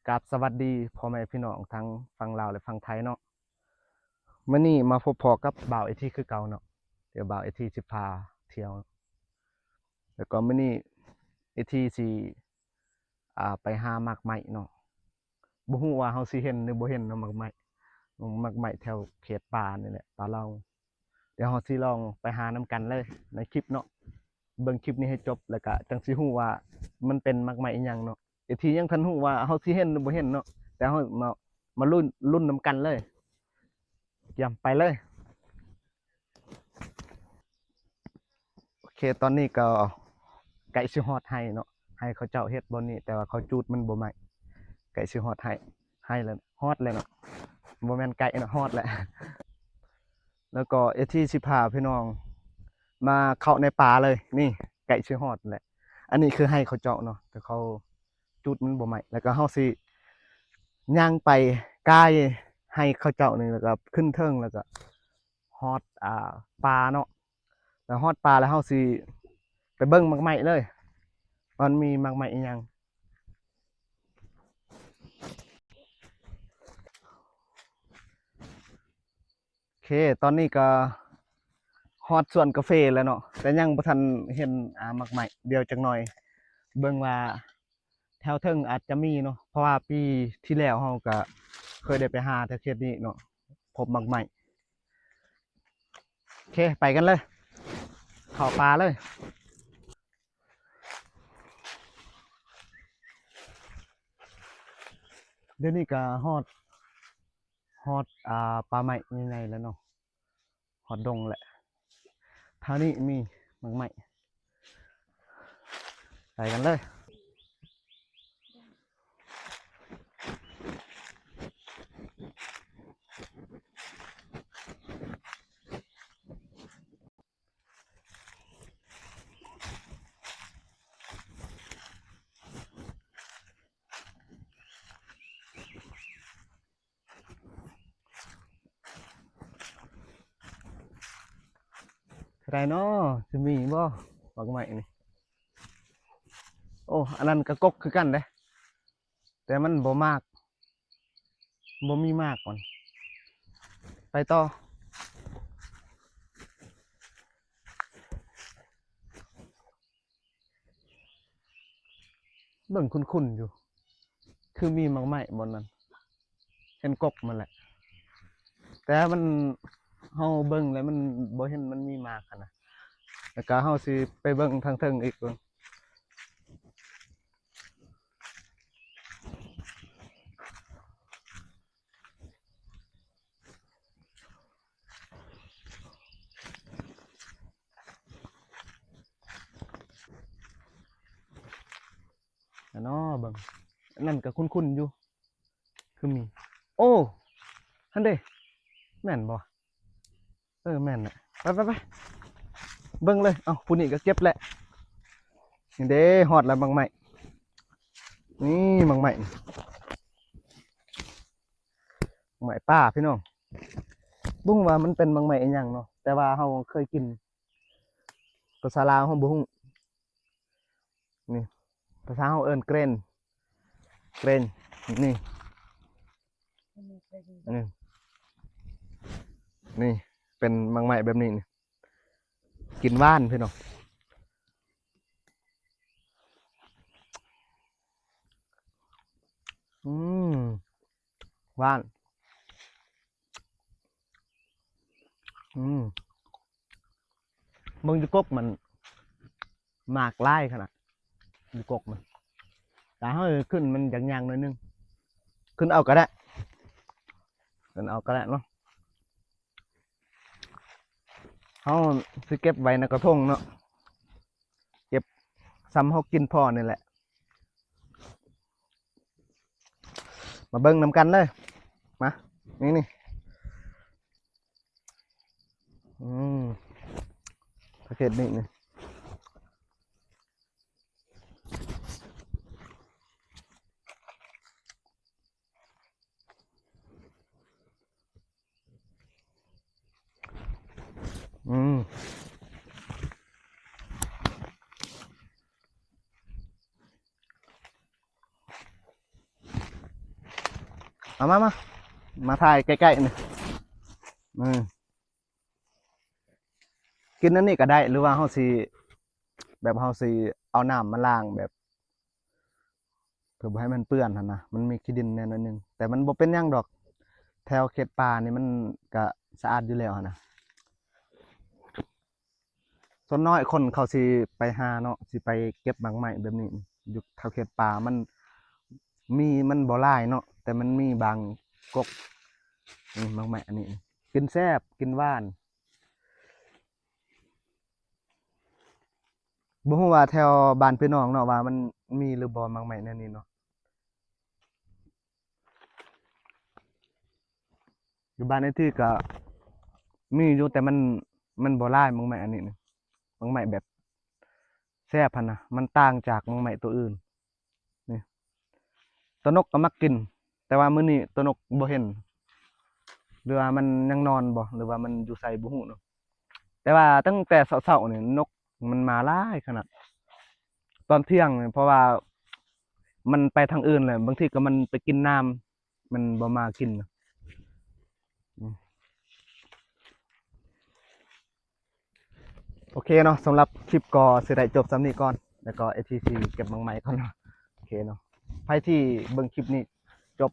ກາບສະຫວັດດີພໍ່ແມ່ພີ່ນ້ອງທັງຝັ່ງລາວ ແລະ ຝັ່ງໄທເນາະ. ມື້ນີ້ມາພົບພໍ້ກັບບ່າວເອທີຄືເກົ່າເນາະ. ດຽວບ່າວເອທີຊິພາທ່ຽວ ແລ້ວກໍມື້ນີ້ເອທີຊິ ອ່າ ໄປຫາໝາກໄມ້ເນາະ. ບໍ່ຮູ້ວ່າເຮົາຊິເຫັນຫຼືບໍ່ເຫັນເນາະ ໝາກໄມ້ ໝາກໄມ້ແຖວເຂດປ່ານີ້ແຫຼະ ປ່າລາວ. ດຽວເຮົາຊິລອງໄປຫານຳກັນເລີຍໃນຄລິບເນາະ. ເບິ່ງຄລິບນີ້ໃຫ້ຈົບ ແລ້ວກະຈັ່ງຊິຮູ້ວ່າມັນເປັນໝາກໄມ້ອີ່ຫຍັງເນາະ. ເອທີຍັງທັນຮູ້ວ່າເຮົາຊິເຫັນຫຼືບໍ່ເຫັນເນາະ ແຕ່ເຮົາມາ ມາລຸ້ນ ລຸ້ນນຳກັນເລີຍ. ກຽມໄປເລີຍ. ໂອເຄ ຕອນນີ້ກໍໃກ້ຊິຮອດໄຮ່ເນາະ. ໄຮ່ເຂົາເຈົ້າເຮັດບ່ອນນີ້ ແຕ່ວ່າເຂົາຈູດມັນບໍ່ໄໝ້. ໃກ້ຊິຮອດໄຮ່ ໄຮ່ແລ້ວ ຮອດແລ້ວເນາະ. ບໍ່ແມ່ນໃກ້ເນາະ ຮອດແລ້ວ. ແລ້ວກໍເອທີຊິພາພີ່ນ້ອງມາເຂົ້າໃນປ່າເລີຍ. ນີ້ໃກ້ຊິຮອດແລ້ວ. ອັນນີ້ຄືໄຮ່ເຂົາເຈົ້າເນາະ ແຕ່ເຂົາຈູດມັນບໍ່ໄໝ້. ແລ້ວກໍເຮົາຊິຍ່າງໄປກາຍໄຮ່ເຂົາເຈົ້ານີ້ ແລ້ວກໍຂຶ້ນເທິງ ແລ້ວກໍຮອດ ອ່າ ປ່າເນາະ. ແລ້ວຮອດປ່າແລ້ວເຮົາຊິໄປເບິ່ງໝາກໄມ້ເລີຍ ວ່າມັນມີໝາກໄມ້ອີ່ຫຍັງ. ໂອເຄ ຕອນນີ້ກໍຮອດສວນກາເຟແລ້ວເນາະ ແຕ່ຍັງບໍ່ທັນເຫັນ ອ່າ ໝາກໄມ້. ດຽວຈັກໜ່ອຍເບິ່ງວ່າແຖວເທິງອາດຈະມີເນາະ ເພາະວ່າປີທີ່ແລ້ວເຮົາກໍເຄີຍໄດ້ໄປຫາແຖວເຂດນີ້ເນາະ ພົບໝາກໄມ້. ໂອເຄ ໄປກັນເລີຍ ເຂົ້າປ່າເລີຍ. ດຽວນີ້ກໍຮອດ ຮອດ ອ່າ ປ່າໄມ້ໃຫຍ່ໆແລ້ວເນາະ ຮອດດົງແຫຼະ. ທາງນີ້ມີໝາກໄມ້ ໄປກັນເລີຍ. ເທົ່າໃດເນາະ ຊິມີບໍ່ໝາກໄມ້ນີ້? ໂອ້ ອັນນັ້ນກໍກົກຄືກັນເດ້ ແຕ່ມັນບໍ່ໝາກ ບໍ່ມີໝາກມັນ. ໄປຕໍ່. ເບິ່ງຄຸ້ນໆຢູ່ ຄືມີໝາກໄມ້ບ່ອນນັ້ນ ເຫັນກົກມັນແຫຼະ ແຕ່ມັນ ເຮົາເບິ່ງແລ້ວມັນບໍ່ເຫັນມັນມີໝາກຫັ້ນນະ. ແລ້ວກະເຮົາຊິໄປເບິ່ງທາງເທິງອີກເບິ່ງ. ອັນເນາະ ເບິ່ງ ອັນນັ້ນກໍຄຸ້ນໆຢູ່ ຄືມີ ໂອ້ ຫັ້ນເດ້ ແມ່ນບໍ່? ເອີ ແມ່ນແຫຼະ ໄປໆໆ ເບິ່ງເລີຍ. ເອົ້າ ຜູ້ນີ້ກໍເກັບແຫຼະ ນີ້ເດ້ ຮອດແລ້ວໝາກໄມ້ ນີ້ໝາກໄມ້ ໝາກໄມ້ປ່າພີ່ນ້ອງ. ບໍ່ຮູ້ວ່າມັນເປັນໝາກໄມ້ອີ່ຫຍັງເນາະ ແຕ່ວ່າເຮົາເຄີຍກິນ ພາສາລາວເຮົາບໍ່ຮູ້. ນີ້ ພາສາເຮົາເອີ້ນເກຣນ ເກຣນ ນີ້ ນີ້ ນີ້ ເປັນໝາກໄມ້ແບບນີ້ ນີ້ ກິນຫວານພີ່ນ້ອງ. ອືມ ຫວານ ອືມ ເບິ່ງຢູ່ກົກມັນ ໝາກຫຼາຍຂະໜາດ ຢູ່ກົກມັນ. ຖ້າເຮົາຂຶ້ນມັນຢາກຍ່າງໜ້ອຍໜຶ່ງ ຂຶ້ນເອົາກໍໄດ້ ຂຶ້ນເອົາກໍໄດ້ເນາະ. ເຮົາຊິເກັບໄວ້ໃນກະທົງເນາະ ເກັບສ່ຳເຮົາກິນພໍນີ້ແຫຼະ. ມາເບິ່ງນຳກັນເລີຍ ມາ ນີ້ ນີ້ ອືມ ປະເພດນີ້ ນີ້. ອືມ. ເອົາມາ ມາ ມາຖ່າຍໃກ້ໆນີ້ ເອີ ກິນອັນນີ້ກໍໄດ້ ຫຼືວ່າເຮົາຊິ ແບບເຮົາຊິເອົານ້ຳມາລ້າງ ແບບ ເພື່ອບໍ່ໃຫ້ມັນເປື້ອນຫັ້ນນະ ມັນມີຂີ້ດິນແດ່ໜ້ອຍໜຶ່ງ ແຕ່ມັນບໍ່ເປັນຫຍັງດອກ ແຖວເຂດປ່ານີ້ມັນກະສະອາດຢູ່ແລ້ວຫັ້ນນະ. ສ່ວນນ້ອຍຄົນເຂົາຊິໄປຫາເນາະ ຊິໄປເກັບໝາກໄມ້ແບບນີ້ ຢູ່ແຖວເຂດປ່າມັນມີ ມັນບໍ່ຫຼາຍເນາະ ແຕ່ມັນມີບາງກົກ. ນີ້ໝາກໄມ້ອັນນີ້ ກິນແຊບ ກິນຫວານ. ບໍ່ຮູ້ວ່າແຖວບ້ານພີ່ນ້ອງເນາະ ວ່າມັນມີຫຼືບໍ່ ໝາກໄມ້ແນວນີ້ເນາະ. ຢູ່ບ້ານອ້າຍທີກໍມີຢູ່ ແຕ່ມັນ ມັນບໍ່ຫຼາຍ ໝາກໄມ້ອັນນີ້ນະ ໝາກໄມ້ແບບແຊບຫັ້ນນະ ມັນຕ່າງຈາກໝາກໄມ້ຕົວອື່ນ. ນີ້ ໂຕນົກກໍມັກກິນ ແຕ່ວ່າມື້ນີ້ໂຕນົກບໍ່ເຫັນ ຫຼືວ່າມັນຍັງນອນບໍ່ ຫຼືວ່າມັນຢູ່ໃສບໍ່ຮູ້ເນາະ. ແຕ່ວ່າຕັ້ງແຕ່ເຊົ້າໆນີ້ ນົກມັນມາຫຼາຍຂະໜາດ ຕອນທ່ຽງນີ້ ເພາະວ່າມັນໄປທາງອື່ນແຫຼະ ບາງທີກໍມັນໄປກິນນ້ຳ ມັນບໍ່ມາກິນນະ. ໂອເຄເນາະ ສຳລັບຄລິບກໍຊິໄດ້ຈົບສ່ຳນີ້ກ່ອນ ແລ້ວກໍອ້າຍທີຊິເກັບໝາກໄມ້ກ່ອນເນາະ. ໂອເຄເນາະ ໃຜທີ່ເບິ່ງຄລິບນີ້ຈົບ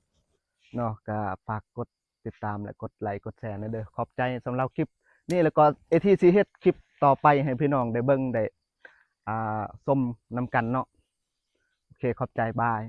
ເນາະ ກໍຝາກກົດຕິດຕາມ ແລະ ກົດໄລກົດແຊແດ່ເດີ. ຂອບໃຈສຳລັບຄລິບນີ້ ແລ້ວກໍອ້າຍທີຊິເຮັດຄລິບຕໍ່ໄປໃຫ້ພີ່ນ້ອງໄດ້ເບິ່ງໄດ້ ອ່າ ຊົມນຳກັນເນາະ. ໂອເຄ ຂອບໃຈ ບາຍ.